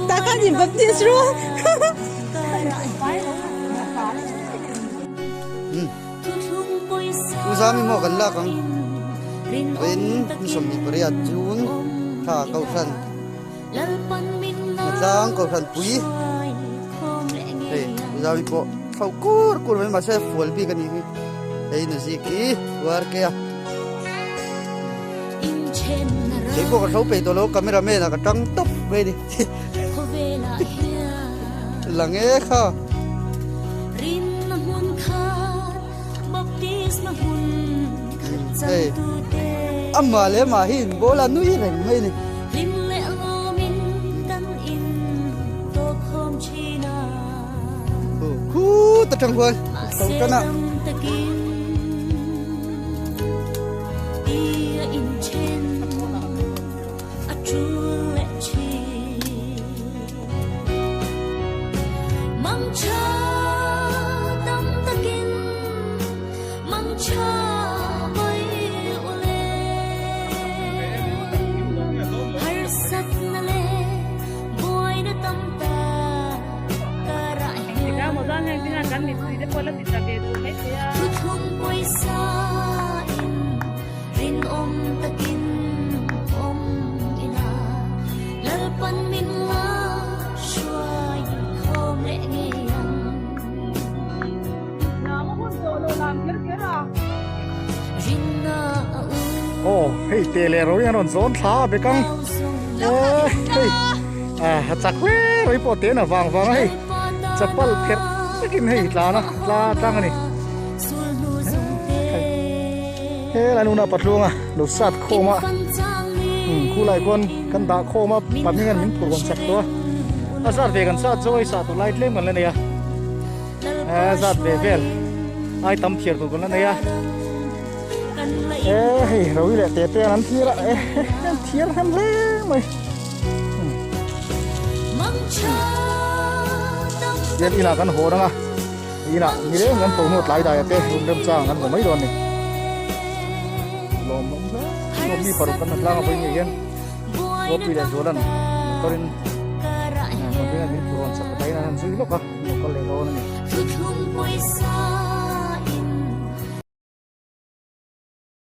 Takhan in baptist ru. Uzami mo kan lak ang rin ni 28 June tha kohhran Hnatlang kohhran pui hei Uzami pawh thlo kur kur mai mahse fual bik a nih hi hei nazik hi uar ke a kei pawh ka thlo peih tawh lo camera man ah ka tang tawp mai a ni lang e kha. Hei amah leh amah hi in bola nui reng mai a ni. Khut atang khuan chho tan a. Aw hei te leh ro hian rawn zawn thla a bek ang hei a chak hle rei pawh te na vang vang a hei chapal pherh takin hei tlan a tla tlang a ni he lai nuna patluanga lo sat khawm a khulai khuan kan dah khawm a pahnih hian min phur rawn chak tawh a a zat ve kan sat zo a hei sah tur lai tlem kan la nei a a zat ve vel ai tam thiar tur kan la nei a e hei roi leh te te an thiar a e an thiar hem hle mai hian inah kan haw rang a inah ni reng kan tho hnu tlai dai te room rem chang kan hmu mai dawn ni lawm awm hle lawm mi paruk kan tlang a pawhin hian Gopi leh Zualan motor in min phur rawn chak ta in an zui lawk a. Lo kal leh dawn a ni.